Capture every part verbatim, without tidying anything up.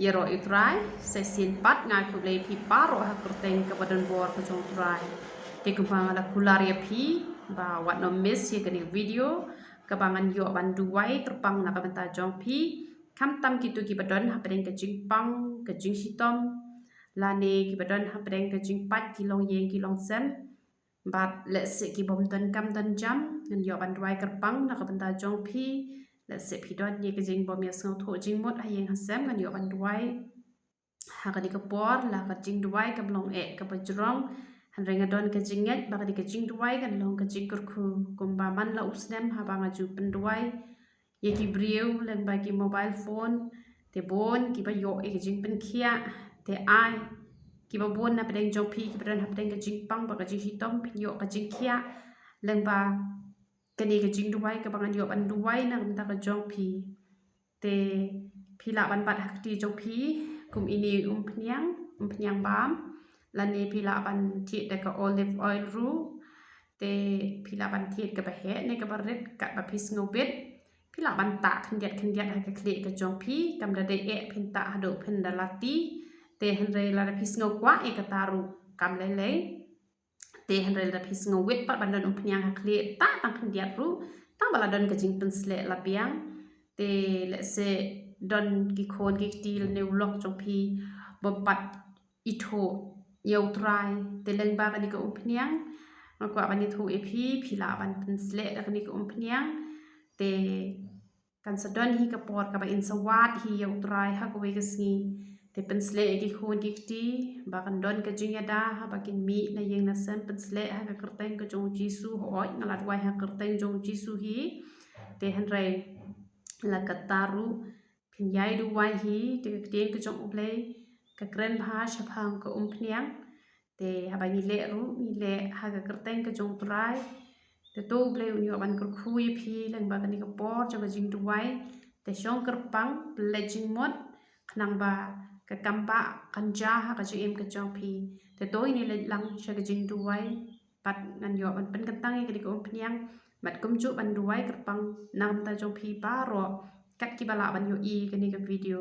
Ïaroh ïa u Trai, sa shisien pat nga ai khublei ïa phi baroh ha ka kyrteng kaba donbor ka jong u Trai. Te kumba nga la kular ïa phi ba wat nym miss ïa kane ka video kaba ngan ïoh ban duwai kyrpang na ka bynta jong phi, khamtam kito kiba don hapdeng ka jingpang, ka jingshitom, lane kiba don hapdeng ka jingpait ki longïing ki longsem. Bad lehse ki bym don kam don jam, ngan ïoh ban duwai kyrpang na ka bynta jong phi. Lehse phi don ïa ka jingbym ïasngewthuh jingmut ha ïing ha sem, ngan ïoh ban duwai. Ha kane ka por la ka jingduwai kam long eh kaba jrong. Hynrei nga don ka jingngeit ba kane ka jingduwai kan long ka jingkyrkhu. Kumba man la u snem haba nga ju pynduwai ïa ki briew lyngba ki mobile phone, te bun kiba ïoh ïa ka jingpynkhiah. Te ai kiba bun na pdeng jong phi kiba don hapdeng ka jingpang bad ka jingshitom, phin ïoh ka jingkhiah lyngba kane ka jingduwai kaba ngan ïoh ban duwai na ka bynta ka jong phi. Te phi lah ban bat ha kti jong phi kum ine umphniang, umphniang bam, lane phi lah ban thied da ka olive oil ruh. Te phi lah ban thied kaba heh ne kaba rit katba phi sngewbit. Phi lah ban tah khyndiat khyndiat ha ka khlieh ka jong phi, kam da dei eh phin tah haduh phin da lati. Te hynrei lada phi sngew kwah ïa kata ruh kam lei lei. Te hynrei lada phi sngewbit pat ban don umphniang ha khlieh, tah tang khyndiat ruh, tang ba la don ka jingpynsleh la biang. Te lehse don ki khun ki kti lane u lok jong phi bym pat ithuh ïa u Trai. Te lyngba kane ka umphniang nga kwah ban ïathuh ïa phi, phi lah ban pynsleh da kane ka umphniang. Te kan sa don hi ka por kaba in sa wad hi ïa u Trai ha kawei ka sngi. Te pynsleh ïa ki khun ki kti ba kan don ka jingïada haba kin mih na ïing na sem, pynsleh ha ka kyrteng ka jong u Jisu. Hooid, nga la duwai ha ka kyrteng jong u Jisu hi. Te hynrei la katta ruh phin ïai duwai hi, te ka ktien ka jong U Blei ka kren bha shaphang ka umphniang. Te haba ngi leh ruh, ngi leh ha ka kyrteng ka jong u Trai. Te to U Blei un ïoh ban kyrkhu ïa phi lyngba kane ka por jong ka jingduwai. Te shong kyrpang, pynleit jingmut, khnang ba ka kambah kan jia ha ka jingim ka jong phi. Te to ngin ïa leit lang sha ka jingduwai. Bad ngan ïoh ban pynkyntang ïa kane ka umphniang, bad kumjuh ban duwai kyrpang na ka bynta jong phi baroh kat kiba lah ban ïohi ïa kane ka video.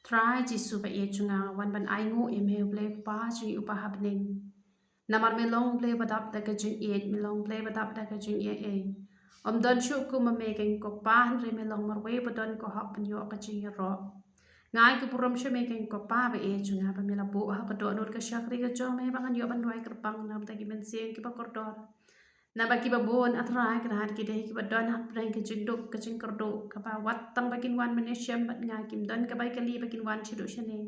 Trai Jisu ba ïeit jong nga, wan ban ainguh ïa me U Blei Kpa jong ngi uba ha bneng. Namar me long U Blei ba dap da ka jingïeit, me long U Blei ba dap da ka jingïeit. Ym don shuh kum ma me keiñ ko Pa, hynrei me long marwei ba don ko hap ban ïoh ka jingïaroh. Nga ai ka burom sha me keiñ ko Pa ba ïeit jong nga ba me la buh ha ka dohnud ka shakri ka jong me ba ngan ïoh ban duwai kyrpang na ka bynta ki mynsiem kiba kordor. Naba kiba bun, A Trai Kynrad, ki dei kiba don hapdeng ka jingduk ka jingkyrduh, kaba wat tang ba kin wan ban ïashem bad nga kim don ka bai kali ba kin wan shaduh shane.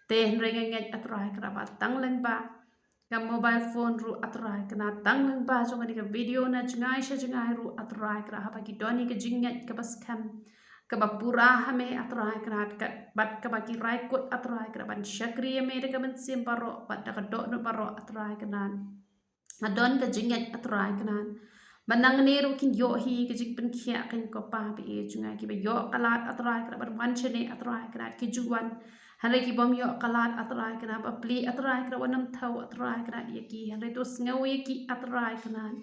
Te hynrei nga ngeit, A Trai Kynrad, ba tang lyngba ka mobile phone ruh, A Trai Kynrad, tang lyngba jong kane ka video na jngai sha jngai ruh, A Trai Kynrad, haba ki don ïa ka jingngeit kaba skhem, kaba pura ha me, A Trai Kynrad, ka, bad kaba ki rai kut, A Trai Kynrad, ban shakri ïa me da ka mynsiem baroh bad da ka dohnud baroh, A Trai Kynrad. Nga don ka jingngeit, A Trai Kynrad, ba nangne ruh kin ïoh hi ka jingpynkhiah keiñ ko Pa ba ïeit jong nga, kiba ïoh ka lad, A Trai Kynrad, ban wan shane, A Trai Kynrad, ki ju wan. Hynrei ki bym ïoh ka lad, A Trai Kynrad, ba plie, A Trai Kynrad, wat nym thew, A Trai Kynrad, ïa ki. Hynrei to sngew ïa ki, A Trai Kynrad,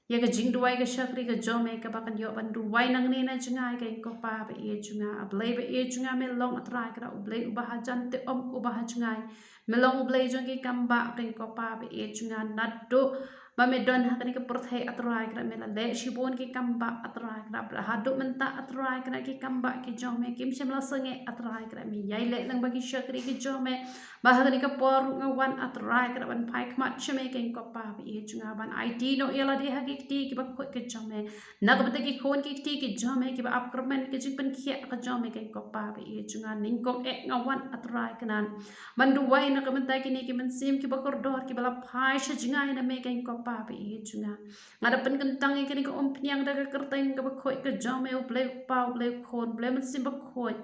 ïa ka jingduwai ka shakri ka jong me kaba kan ïoh ban duwai nangne na jngai keiñ ko Pa ba ïeit jong nga. A Blei ba ïeit jong nga, me long, A Trai Kynrad, U Blei uba hajan, te ym uba hajngai. Me long U Blei jong ki kambah keiñ ko Pa ba ïeit jong nga, naduh ba me don ha kane ka pyrthei, A Trai Kynrad, me la leh shibun ki kambah, A Trai Kynrad, bad haduh mynta, A Trai Kynrad, ki kambah ki jong me kim shym la sangeh, A Trai Kynrad, me ïai leh lyngba ki shakri ki jong me. Ba ha kane ka por ruh nga wan, A Trai Kynrad, ban phai khmat sha me keiñ ko Pa ba ïeit jong nga, ban aiti noh ïa lade ha ki kti kiba khuid ki jong me. Na ka bynta ki khun ki kti ki jong me kiba ap kyrmen ka jingpynkhiah ka jong me keiñ ko Pa ba ïeit jong nga, nyngkong eh nga wan, A Trai Kynrad, ban duwai na ka bynta kine ki mynsiem kiba kordor kiba la phai sha jngai na me keiñ ko Pa ba ïeit jong nga. Nga da pynkyntang ïa kane ka umphniang da ka kyrteng kaba khuid ka jong me, U Blei Kpa, U Blei Khun, U Blei Mynsiem Bakhuid.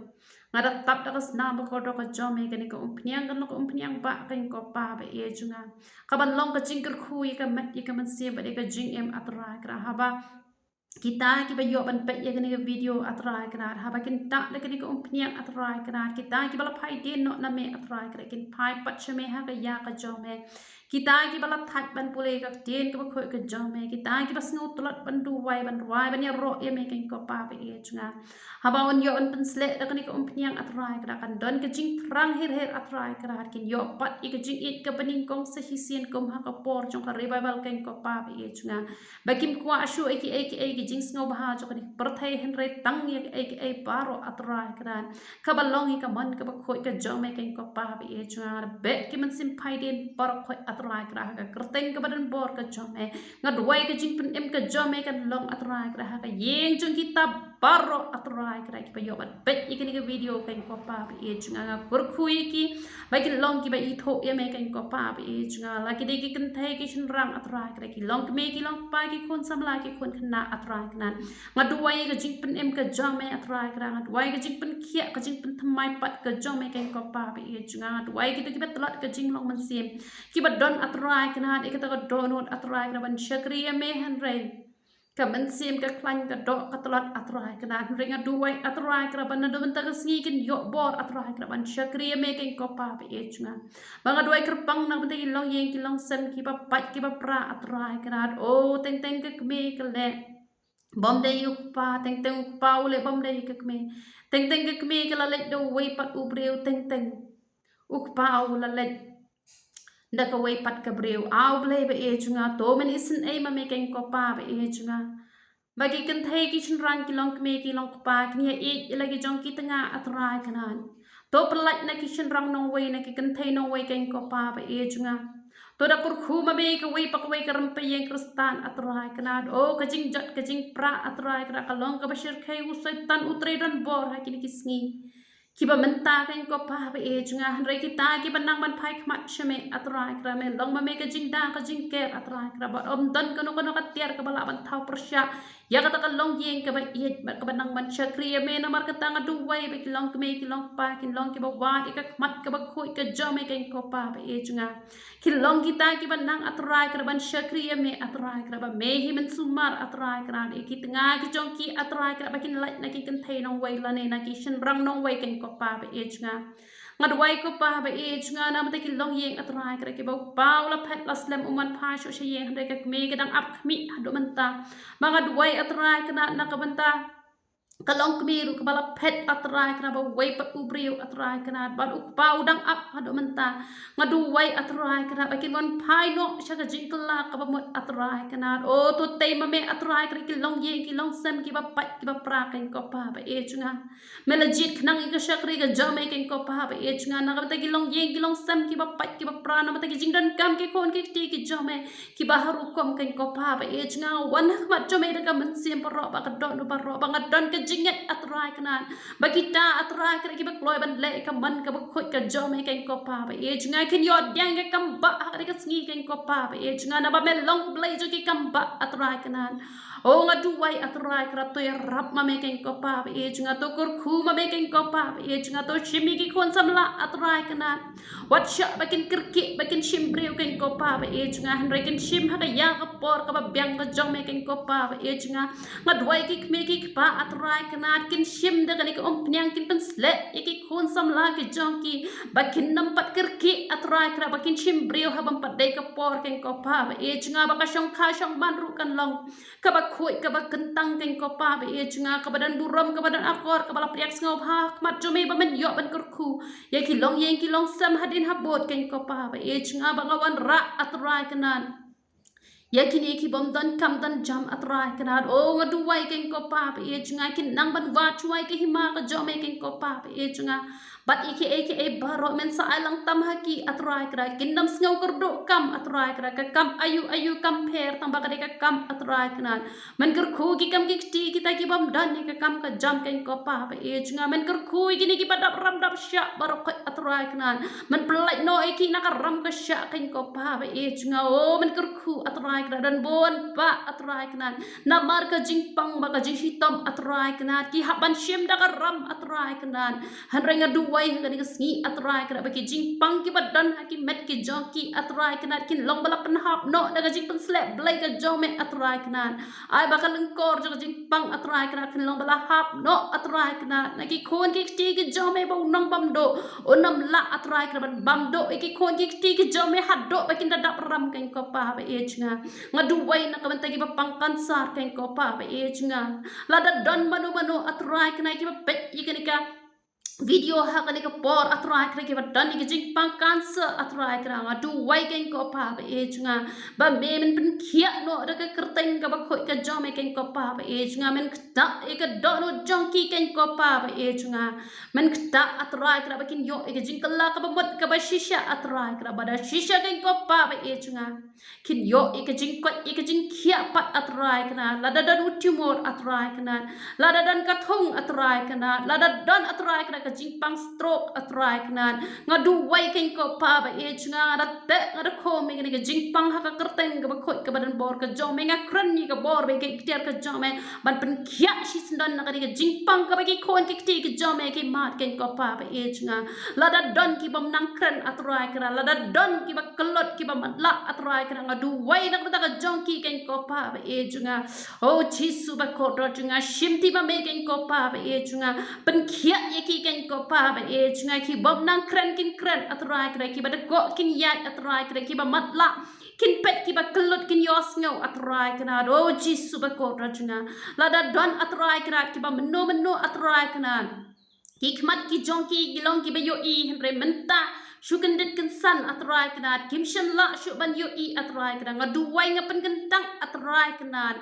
Nga da tap da ka snam ba kordor ka jong me, kane ka umphniang kan long ka umphniang bah keiñ ko Pa ba ïeit jong nga, kaban long ka jingkyrkhu ïa ka met ïa ka mynsiem bad ïa ka jingim, A Trai Kynrad, haba kita kiba ïoh ban peit ïa kane ka video, A Trai Kynrad, haba kin tah da kane ka umphniang, A Trai Kynrad, kita kiba la phai dien noh na me, A Trai Kynrad, kin phai pat sha me ha ka ïa ka jong me, Kita kiba la thait ban pule ka ktien kaba khuid ka jong me, kita kiba sngew tlot ban duwai, ban rwai, ban ïaroh ïa me keiñ ko Pa ba ïeit jong nga. Haba un ïoh un pynsleh da kane ka umphniang A Trai Kynrad, kan don ka jingthrang her her A Trai Kynrad, kin ïoh pat ïa ka jingïeit kaba nyngkong sa shisien kum ha ka por jong ka revival keiñ ko Pa ba ïeit jong nga. Ba kim kwah shuh ïa kiei kiei ki jingsngewbha jong kane ka pyrthei, hynrei tang ïa kiei kiei baroh A Trai Kynrad kaba long ïa ka mon kaba khuid ka jong me keiñ ko Pa ba ïeit jong nga. Beh ki mynsiem phai dien baroh khuid A Trai Kynrad ha ka kyrteng kaba donbor ka jong me. Nga duwai ka jingpynim ka jong me kan long A Trai Kynrad ha ka ïing jong kita baroh A Trai Kynrad kiba ïoh ban peit ïa kane ka video keiñ ko Pa ba ïeit jong nga. Nga kyrkhu ïa ki ba kin long kiba ithuh ïa me keiñ ko Pa ba ïeit jong nga. La ki dei ki kynthei ki shynrang A Trai Kynrad, ki long kmie ki long kpa, ki khun samla ki khun khynnah A Trai Kynrad. Nga duwai ka jingpynim ka jong me A Trai Kynrad, nga duwai ka jingpynkhiah ka jingpynthymmai pat ka jong me keiñ ko Pa ba ïeit jong nga. Nga duwai kito kiba tlot ka jinglong mynsiem, kiba don A Trai Kynrad ïa kata ka dohnud A Trai Kynrad ban shakri ïa me, hynrei ka mynsiem ka khlaiñ ka doh ka tlot A Trai Kynrad. Hynrei nga duwai A Trai Kynrad ba naduh mynta ka sngi kin ïoh bor A Trai Kynrad ban shakri ïa me keiñ ko Pa ba ïeit jong nga. Ba nga duwai kyrpang na ka bynta ki longïing ki longsem kiba pait kiba pra A Trai Kynrad. O teng teng ka kmie ka leh bym dei u kpa, teng teng u kpa u leh bym dei ka kmie. Teng teng ka kmie ka la leit da uwei pat u briew, teng teng u kpa u la leit da kawei pat ka briew. A U Blei ba ïeit jong nga, to men isynei ma me keiñ ko Pa ba ïeit jong nga. Ba ki kynthei ki shynrang ki long kmie ki long kpa kin ïa ïeit ïa la ki jong ki tnga A Trai Kynrad. To pyllait na ki shynrang nongwei, na ki kynthei nongwei keiñ ko Pa ba ïeit jong nga. To da kyrkhu ma me kawei pa kawei ka rympei ïing Khristan A Trai Kynrad. O ka jingjot ka jingpra A Trai Kynrad ka long kaba shyrkhei u Soitan u trei donbor ha kine ki sngi kiba mynta keiñ ko Pa ba ïeit jong nga. Hynrei kita kiba nang ban phai khmat sha me A Trai Kynrad, me long ma me ka jingda ka jingker A Trai Kynrad, bad ym don kano kano ka tiar kaba lah ban thaw pyrshah ïa kata ka longïing kaba ïeit bad kaba nang ban shakri ïa me. Namar kata nga duwai ba ki long kmie ki long kpa kin long kiba wad ïa ka khmat kaba khuid ka jong me keiñ ko Pa ba ïeit jong nga. Kin long kita kiba nang A Trai Kynrad ban shakri ïa me A Trai Kynrad, ba me hi mynsumar A Trai Kynrad, ïa ki tnga ki jong ki A Trai Kynrad ba kin lait na ki kynthei nongwei lane na ki shynrang nongwei keiñ ko Pa ba ïeit jong nga. Nga duwai ko Pa ba ïeit jong nga na ka bynta ki longïing A Trai Kynrad kiba u kpa u la phet la slem um wan phai shuh sha ïing, hynrei ka kmie ka dang ap khmih haduh mynta. Ba nga duwai A Trai Kynrad na ka bynta ka longkmie ruh kaba la phet A Trai Kynrad, ba uwei pat u briew A Trai Kynrad, bad u kpa u dang ap haduh mynta. Nga duwai A Trai Kynrad ba kin wan phai noh sha ka jingkylla kaba mut A Trai Kynrad. O to tei ma me A Trai Kynrad ki longïing ki longsem kiba pait kiba pra keiñ ko Pa ba ïeit jong nga. Me la jied khnang ïa ka shakri ka jong me keiñ ko Pa ba ïeit jong nga. Na ka bynta ki longïing ki longsem kiba pait kiba pra, na ka bynta ki jingdonkam ki khun ki kti ki jong me kiba ha rukom keiñ ko Pa ba ïeit jong nga, wan ha khmat jong me da ka mynsiem baroh bad ka dohnud baroh, ba nga don ka jingngeit A Trai Kynrad ba kita A Trai Kynrad kiba kloi ban leh ïa ka mon kaba khuid ka jong me keiñ ko Pa ba ïeit jong nga kin ïoh pdiang ïa ka kam bah ha kane ka sngi keiñ ko Pa ba ïeit jong nga, naba me long U Blei jong ki kam bah A Trai Kynrad. O nga duwai A Trai Kynrad, to ïarap ma me keiñ ko Pa ba ïeit jong nga, to kyrkhu ma me keiñ ko Pa ba ïeit jong nga, to shim ïa ki khun samla A Trai Kynrad. Wat shah ba kin kyrkieh ba kin shim briew keiñ ko Pa ba ïeit jong nga, hynrei kin shim ha ka ïa ka por kaba biang ka jong me keiñ ko Pa ba ïeit jong nga. Nga duwai ki kmie ki kpa A Trai Kynrad kin shim da kane ka umphniang, kin pynsleh ïa ki khun samla ki jong ki ba kin nym pat kyrkieh A Trai Kynrad, ba kin shim briew ha bym pat dei ka por keiñ ko Pa ba ïeit jong nga, ba ka shongkha shongman ruh kan long kaba khuid kaba kyntang keiñ ko Pa ba ïeit jong nga, kaba don burom kaba don akor, kaba la pdiang sngewbha ha khmat jong me, ba men ïoh ban kyrkhu ïa ki longïing ki longsem hadien habud keiñ ko Pa ba ïeit jong nga, ba nga wanrah A Trai Kynrad ïa kine ki bym don kam don jam A Trai Kynrad. O nga duwai keiñ ko Pa ba ïeit jong nga, kin nang ban wad shuwa ïa ka hima ka jong me keiñ ko Pa ba ïeit jong nga. Bad ïa kiei kiei baroh men sa ai lang tam ha ki A Trai Kynrad, kin nym sngew kyrduh kam A Trai Kynrad, ka kam aïu aïu kam pher tang ba ka dei ka kam A Trai Kynrad. Men kyrkhu ki kam ki kti kita ki bym don ïa ka kam ka jam keiñ ko Pa ba ïeit jong nga. Men kyrkhu ïa kine kiba dap ram dap shah baroh khuid A Trai Kynrad, men pyllait noh ïa ki na ka ram ka shah keiñ ko Pa ba ïeit jong nga. O men kyrkhu A Trai da don bun ba, A Trai Kynrad. Namar ka jingpang bad ka jingshitom, A Trai Kynrad, ki hap ban shim da ka ram, A Trai Kynrad. Hynrei nga duwai ha kane ka sngi, A Trai Kynrad, ba ki jingpang kiba don ha ki met ki jong ki, A Trai Kynrad, kin long ba la pynhap noh da ka jingpynsleh Blei ka jong me, A Trai Kynrad. Ai ba ka lyngkor jong ka jingpang, A Trai Kynrad, kin long ba la hap noh, A Trai Kynrad, na ki khun ki kti ki jong me ba u nongbamduh un ym lah, A Trai Kynrad, ban bamduh ïa ki khun ki kti ki jong me haduh ba kin da dap ram, Kynrad ko Pa ba ïeit jong nga. Nga duwai na ka bynta kiba pang cancer, Kynrad ko Pa ba ïeit jong nga. Lada don mano mano, A Trai Kynrad, kiba peit ïa kane ka video ha kane ka por, A Trai Kynrad, kiba don ïa ka jingpang cancer, A Trai Kynrad, nga duwai, Kynrad ko Pa ba ïeit jong nga, ba me men pynkhiah noh da ka kyrteng kaba khuid ka jong me, Kynrad ko Pa ba ïeit jong nga. Men ktah ïa ka dohnud jong ki, Kynrad ko Pa ba ïeit jong nga. Men ktah, A Trai Kynrad, ba kin ïoh ïa ka jingkylla kaba mut kaba shisha, A Trai Kynrad, ba da shisha, Kynrad ko Pa ba ïeit jong nga, kin ïoh ïa ka jingkoit ïa ka jingkhiah pat, A Trai Kynrad. Lada don u tumor, A Trai Kynrad, lada don ka thung, A Trai Kynrad, lada don, A Trai Kynrad, ka jingpang stroke, A Trai Kynrad, nga duwai, Kynrad ko Pa ba ïeit jong nga, nga da teh, nga da khum ïa kane ka jingpang ha ka kyrteng kaba khuid kaba donbor ka jong me. Nga kren ïa ka bor bad ka iktiar ka jong me ban pynkhiah shisyndon na kane ka jingpang kaba ki khun ki kti ki jong me ki mad, Kynrad ko Pa ba ïeit jong nga. Lada don ki bym nang kren, A Trai Kynrad, lada don kiba kyllut kiba matlah, A Trai Kynrad, nga duwai na ka bynta ka jong ki, Kynrad ko Pa ba ïeit jong nga. O Jisu ba kordor jong nga, shim ti ba me, Kynrad ko Pa ba ïeit jong nga. Pynkhiah ïa ki, Kynrad ko Pa ba ïeit jong nga. Ki bym nang kren kin kren, A Trai Kynrad, kiba dkoh kin ïaid, A Trai Kynrad, kiba matlah kin peit, kiba kyllut kin ïohsngew, A Trai Kynrad. O Jisu ba kordor jong nga, lada don, A Trai Kynrad, kiba mynno mynno, A Trai Kynrad, ki khmat ki jong ki ki long kiba ïohi, hynrei mynta shu kyndit kynsan, A Trai Kynrad, kim shym lah shuh ban ïohi, A Trai Kynrad. Nga duwai, nga pynkyntang, A Trai Kynrad,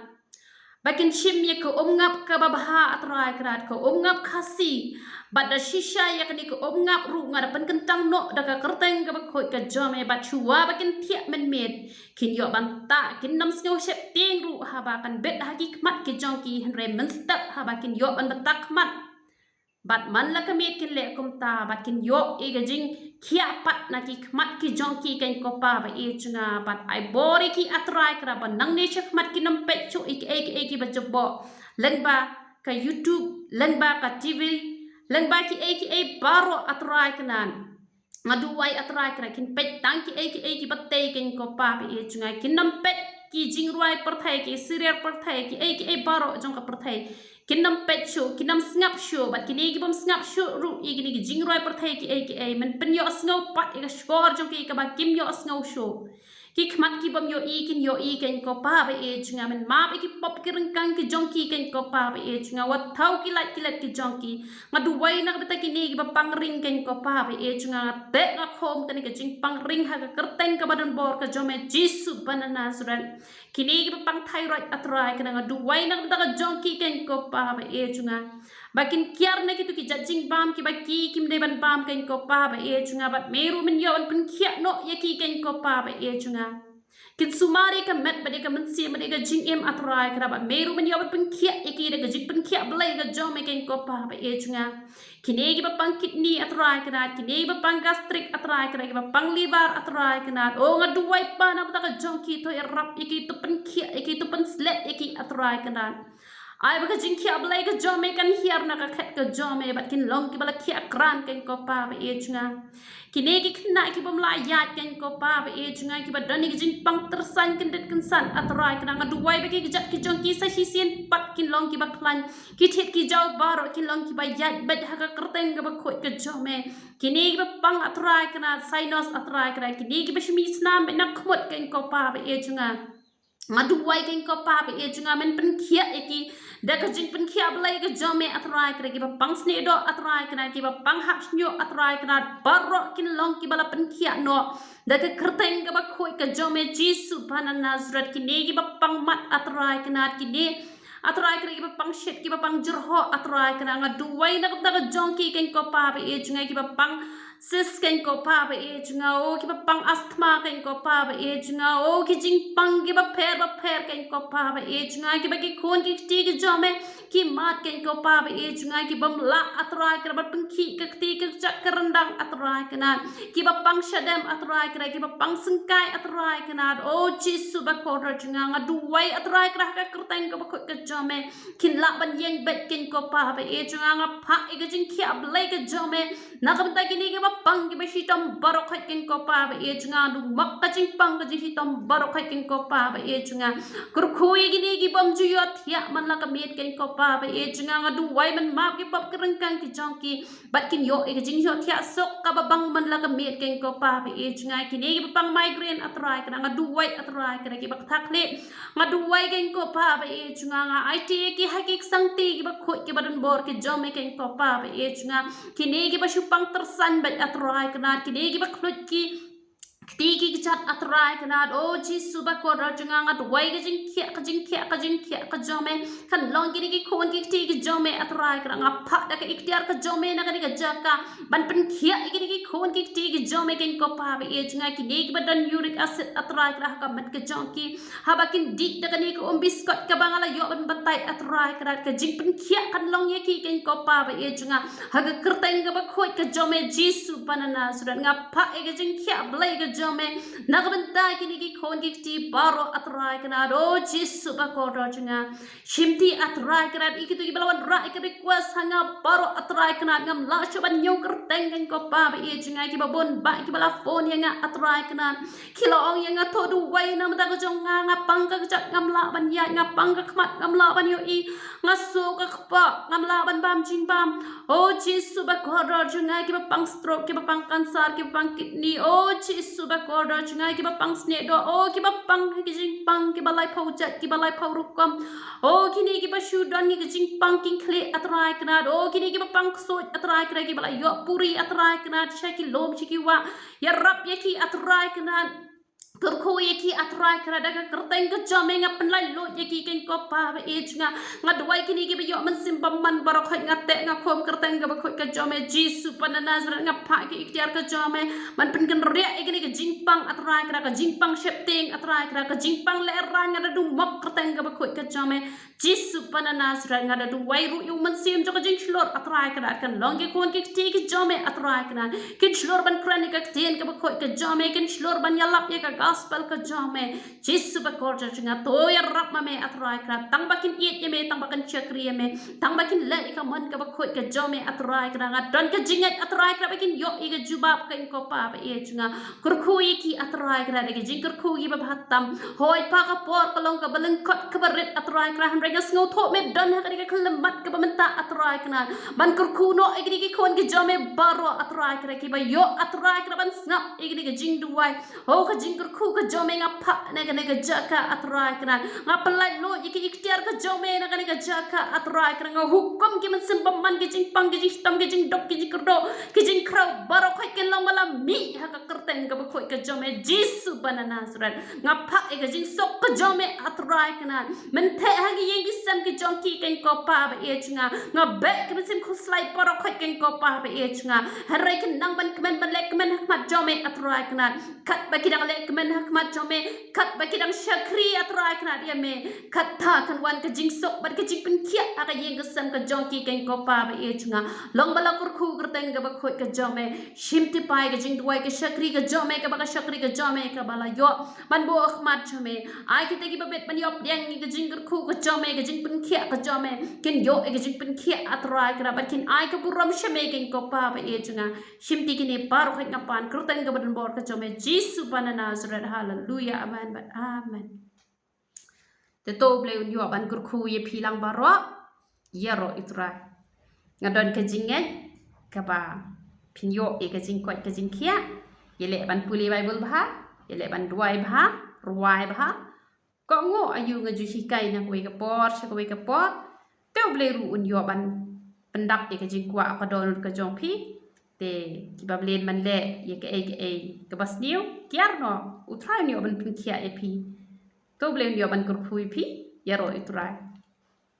ba kin shim ïa ka umngap kaba bha, A Trai Kynrad, ka umngap Khasi. Bad da shisha ïa kane ka umngap ruh nga da pynkyntang noh da ka kyrteng kaba khuid ka jong me, bad shuwa ba kin thiah mynmiet, kin ïoh ban tah, kin nym sngew sheptieng ruh haba kan bit ha ki khmat ki jong ki, hynrei mynstep haba kin ïoh ban btah khmat, bad man la ka miet kin leh kumta, bad kin ïoh ïa ka jingkhiah pat na ki khmat ki jong ki, Kynrad ko Pa ba ïeit jong nga. Bad ai bor ïa ki, A Trai Kynrad, ba nangne shakhmat kin nym peit shuh ïa kiei kiei kiba jubok lyngba ka YouTube, lyngba ka TV, lyngba kiei kiei baroh, A Trai Kynrad. Nga duwai, A Trai Kynrad, kin peit tang kiei kiei kiba tei, Kynrad ko Pa ba ïeit jong nga. Kin nym peit ki jingrwai pyrthei, ki serial pyrthei, kiei kiei baroh jong ka pyrthei. Kin nym peit shuh, kin nym sngap shuh, bad kine ki bym sngap shuh ruh ïa kine ki jingrwai pyrthei kiei kiei, men pynïohsngew pat ïa ka shkor jong ki kaba kim ïohsngew shuh. Ki khmat ki bym ïohi kin ïohi, Kynrad ko Pa ba ïeit jong nga. Men map ïa ki pop ki ryngkang ki jong ki, Kynrad ko Pa ba ïeit jong nga. Wat thaw ki lait ki lait ki jong ki. Nga duwai na ka bynta kine kiba pang ring, Kynrad ko Pa ba ïeit jong nga. Nga teh, nga khum kane ka jingpang ring ha ka kyrteng kaba donbor ka jong me, Jisu ba na Nasareth. Kine kiba pang thyroid, A Trai Kynrad, nga duwai na ka bynta ka jong ki, Kynrad ko Pa ba ïeit jong nga, ba kin kiar na kito ki jait jingbam kiba ki kim dei ban bam, Kynrad ko Pa ba ïeit jong nga. Bad me ruh men ïoh ban pynkhiah noh ïa ki, Kynrad ko Pa ba ïeit jong nga. Kin sumar ïa ka met bad ïa ka mynsiem bad ïa ka jingim, A Trai Kynrad, bad me ruh men ïoh ban pynkhiah ïa ki da ka jingpynkhiah Blei ka jong me, Kynrad ko Pa ba ïeit jong nga. Kine kiba pang kidney, A Trai Kynrad, kine kiba pang gastric, A Trai Kynrad, kiba pang liver, A Trai Kynrad. O nga duwai, Pa, na ka bynta ka jong ki, to ïarap ïa ki, to pynkhiah ïa ki, to pynsleh ïa ki, A Trai Kynrad. Ai ba ka jingkhiah Blei ka jong me kan hiar na ka khet ka jong me, bad kin long kiba la khiah krat, Kynrad ko Pa ba ïeit jong nga. Kine ki khynnah ki bym lah ïaid, Kynrad ko Pa ba ïeit jong nga, kiba don ïa ki jingpang tyrsan kyndit kynsan, A Trai Kynrad, nga duwai ba ki kjat ki jong ki sa shisien pat kin long kiba khlaiñ. Ki thied ki jaw baroh kin long kiba ïaid beit ha ka kyrteng kaba khuid ka jong me. Kine kiba pang, A Trai Kynrad, sinus, A Trai Kynrad, kine kiba shim isnam beit na khmut, Kynrad ko Pa ba ïeit jong nga. Nga duwai, Kynrad ko Pa ba ïeit jong nga, men pynkhiah ïa ki da ka jingpynkhiah Blei ka jong me, A Trai Kynrad, kiba pang snieh doh, A Trai Kynrad, kiba pang hap shñiuh, A Trai Kynrad, baroh kin long kiba la pynkhiah noh da ka kyrteng kaba khuid ka jong me, Jisu ba na Nasareth. Kine kiba pang mat, A Trai Kynrad, kine A Trai Kynrad, kiba pang shit, kiba pang jyrhoh, A Trai Kynrad, nga duwai na ka bynta ka jong ki, Kynrad ko Pa ba ïeit jong nga, kiba pang cyst, Kynrad ko Pa ba ïeit jong nga, o kiba pang asthma, Kynrad ko Pa ba ïeit jong nga, o ki jingpang kiba pher ba pher, Kynrad ko Pa ba ïeit jong nga, kiba ki khun ki kti ki jong me ki mad, Kynrad ko Pa ba ïeit jong nga, ki bym lah A Trai Kynrad ban pynkhih ka kti ka kjat ka ryndang, A Trai Kynrad, kiba pang shadem, A Trai Kynrad, kiba pang syngkai, A Trai Kynrad. O Jisu ba kordor jong nga, nga duwai, A Trai Kynrad, ha ka kyrteng kaba khuid ka jong me, kin lah ban ïeng beit, Kynrad ko Pa ba ïeit jong nga. Nga phah ïa ka jingkhiah Blei ka jong me na ka bynta kine kiba pang, kiba shitom baroh khoit, Kynrad ko Pa ba ïeit jong nga, du map ka jingpang ka jingshitom baroh khoit, Kynrad ko Pa ba ïeit jong nga. Kyrkhu ïa kine ki bym ju ïohthiah man la ka miet, Kynrad ko Pa ba ïeit jong nga, nga duwai ban map ki pop ki ryngkang ki jong ki, bad kin ïoh ïa ka jingïohthiah suk kaba bang man la ka miet, Kynrad ko Pa ba ïeit jong nga. Kine kiba pang migraine, A Trai Kynrad, nga duwai, A Trai Kynrad, kiba ktah khlieh, nga duwai, Kynrad ko Pa ba ïeit jong nga, nga aiti ïa ki ha ki ksangti kiba khuid kiba donbor ki jong me, Kynrad ko Pa ba ïeit jong nga. Kine kiba shu pang tyrsan beit, A Trai Kynrad, kine kiba khluit ki kti ki kjat, A Trai Kynrad. O Jisu ba kordor jong nga, nga duwai ka jingkhiah, ka jingkhiah, ka jingkhiah ka jong me kan long kine ki khun ki kti ki jong me, A Trai Kynrad. Nga phah da ka iktiar ka jong me na kane ka jaka ban pynkhiah ïa kine ki khun ki kti ki jong me, Kynrad ko Pa ba ïeit jong nga. Kine kiba don uric acid, A Trai Kynrad, ha ka met ka jong ki, haba kin dih da kane ka um biskot kaba nga la ïoh ban batai, A Trai Kynrad, ka jingpynkhiah kan long ïa ki, Kynrad ko Pa ba ïeit jong nga, ha ka kyrteng kaba khuid ka jong me, Jisu ba na Nasareth. Nga phah ïa ka jingkhiah Blei ka jong me na ka bynta kine ki khun ki kti baroh, A Trai Kynrad. O Jisu ba kordor jong nga, shimti, A Trai Kynrad, ïa kito kiba la wanrah ïa ka request ha nga baroh, A Trai Kynrad. Ngam lah shuh ban ñiew kyrteng, Kynrad ko Pa ba ïeit jong nga. Kiba bun bah kiba la phone ïa nga, A Trai Kynrad, ki la ong ïa nga, to duwai na ka bynta ka jong nga, nga pang ka kjat, ngam lah ban ïaid, nga pang ka khmat, ngam lah ban ïohi, nga suk ka kpoh, ngam lah ban bam jingbam. O Jisu ba kordor jong nga, kiba pang stroke, kiba pang cancer, kiba pang kidney, O Jisu ba kordor jong nga, kiba pang snieh doh, o kiba pang ha ki jingpang kiba laiphew jait, kiba laiphew rukom, o kine kiba shu don ïa ki jingpang khih khlieh, A Trai Kynrad, o kine kiba pang ksuid, A Trai Kynrad, kiba la ïoh puri, A Trai Kynrad, sha ki lum sha ki wah, ïarap ïa ki, A Trai Kynrad. Kyrkhu ïa ki, A Trai Kynrad, da ka kyrteng ka jong me. Nga pynlait luid ïa ki, Kynrad ko Pa ba ïeit jong nga. Nga duwai kine kiba ïoh mynsiem bymman baroh khoit, nga teh nga khum kyrteng kaba khuid ka jong me, Jisu ba na Nasareth. Nga phah ïa ka iktiar ka jong me ban pynkynriah ïa kine ka jingpang, A Trai Kynrad, ka jingpang sheptieng, A Trai Kynrad, ka jingpang lehraiñ. Nga da dung map kyrteng kaba khuid ka jong me, Jisu ba na Nasareth. Nga da duwai ruh ïa u mynsiem jong ka jingshlur, A Trai Kynrad, kan long ki khun ki kti ki jong me, A Trai Kynrad, kin shlur ban kren ïa ka ktien kaba khuid ka jong me, kin shlur ban ïalap ïa ka gospel ka jong me, Jisu ba kordor jong nga. To ïarap ma me, A Trai Kynrad, tang ba kin ïeit ïa me, tang ba kin shakri ïa me, tang ba kin leh ïa ka mon kaba khuid ka jong me, A Trai Kynrad. Nga don ka jingngeit, A Trai Kynrad, ba kin ïoh ïa ka jubab, Kynrad ko Pa ba ïeit jong nga. Kyrkhu ïa ki, A Trai Kynrad, da ka jingkyrkhu ïa ba bha tam. Hooid Pa, ka por ka long kaba lyngkot kaba rit, A Trai Kynrad, hynrei nga sngewthuh me don ha kane ka khyllipmat kaba mynta, A Trai Kynrad, ban kyrkhu noh ïa kine ki khun ki jong me baroh, A Trai Kynrad, kiba ïoh, A Trai Kynrad, ban sngap ïa kane ka jingduwai. O ka jingkyrkhu ka jong me nga phah na kane ka jaka, A Trai Kynrad. Nga pynlait luid ïa ka iktiar ka jong me na kane ka jaka, A Trai Kynrad. Nga hukum ki mynsiem bymman, ki jingpang, ki jingshitom, ki jingduk, ki jingkyrduh, ki jingkhraw baroh khoit, kin long ba la mih ha ka kyrteng kaba khuid ka jong me, Jisu ba na Nasareth. Nga phah ïa ka jingsuk ka jong me, A Trai Kynrad. Men theh ha ki ïing ki sem ki jong ki, Kynrad ko Pa ba ïeit jong nga. Nga beh ki mynsiem khuslai baroh khoit, Kynrad ko Pa ba ïeit jong nga. Hynrei kin nang ban kmen, ban leh kmen ha khmat jong me, A Trai Kynrad. Katba ki dang leh kmen ha khmat jong me, katba ki dang shakri, A Trai Kynrad, ïa me, katta kan wan ka jingsuk bad ka jingpynkhiah ha ka ïing ka sem ka jong ki, Kynrad ko Pa ba ïeit jong nga. Long ba la kyrkhu kyrteng kaba khuid ka jong me. Shim tipai ka jingduwai, ka shakri ka jong me, kaba ka shakri ka jong me kaba la ïoh ban buh ha khmat jong me. Ai kita kiba bit ban ïoh pdiang ïa ka jingkyrkhu ka jong me, ka jingpynkhiah ka jong me, kin ïoh ïa ka jingpynkhiah, A Trai Kynrad, bad kin ai ka burom sha me, Kynrad ko Pa ba ïeit jong nga. Shim ti kine baroh khoit, nga pan kyrteng kaba donbor ka jong me, Jisu ba na Nasareth. Haleluya, amen bad amen. Te to U Blei un ïoh ban kyrkhu ïa phi lang baroh. Ïaroh ïa U Trai. Nga don ka jingngeit kaba phin ïoh ïa ka jingkoit ka jingkhiah. Ïaleh ban pule Baibl bha, ïaleh ban duwai bha, rwai bha. Kohnguh aïu nga ju hikai na kawei ka por sha kawei ka por, te U Blei ruh un ïoh ban pyndap ïa ka jingkwah ka dohnud ka jong phi. Te kiba mlien ban leh ïa kaei kaei kaba sniew, kiar noh, U Trai un ïoh ban pynkhiah ïa phi. Te U Blei un ïoh ban kyrkhu ïa phi. Ïaroh ïa U Trai.